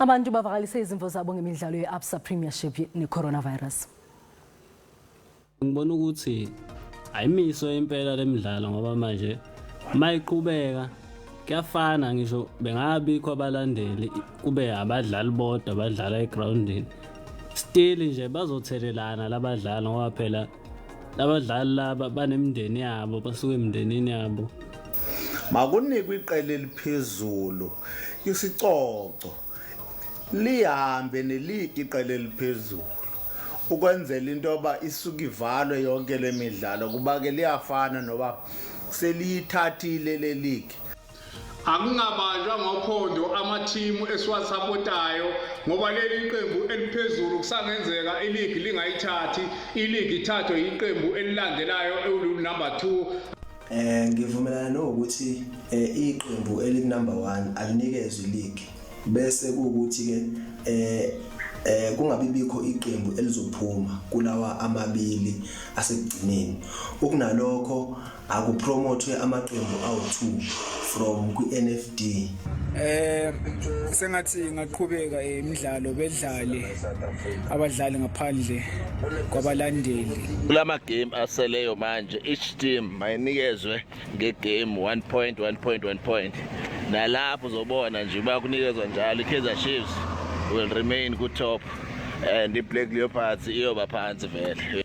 Abantu bavakalise izimvo zabo ngemidlalo ye-Absa Premiership ne-coronavirus. Ngibona ukuthi ayimiswe impela lemidlalo ngoba manje mayiqhubeka kuyafana ngisho bengabikho abalandeli kube abadlali bodwa abadlala egroundini, still nje bazothelelana labadlali ngoba phela labadlali laba banemindeni yabo, basuke emindenini yabo. Makunikwe iqela eliphezulu isicoco, lihambe neligi iqela eliphezulu ukwenzela into yoba isuke ivalwe yonke le midlalo, kuba ke liyafana noba seliyithathile le league. Akungabanjwa ngophondo amathimu esiwasapotayo ngoba leli qembu eliphezulu kusangenzeka iligi lingayithathi, iligi ithathwe yiqembu elilandelayo elu-number 2. Ngivumelana nokuthi iqembu eliku number 1 alinikezwe league, bese kuwukuthi ke kungabi bikho iqembu elizophuma kulawa amabili asekugcineni. Ukunalokho akupromothwe amaqembu awu2 from kwi-NFD. Sengathi ingaqhubeka imidlalo, bedlale abadlali ngaphandle kwabalandeli. Kulama game aseleyo manje, each team mayinikezwe ngegame 1 point, 1 point, 1 point. Nalapho uzobona nje uba kunikezwa njalo, i-Kaizer Chiefs will remain ku-top and i-Black Leopards iyoba phansi vele.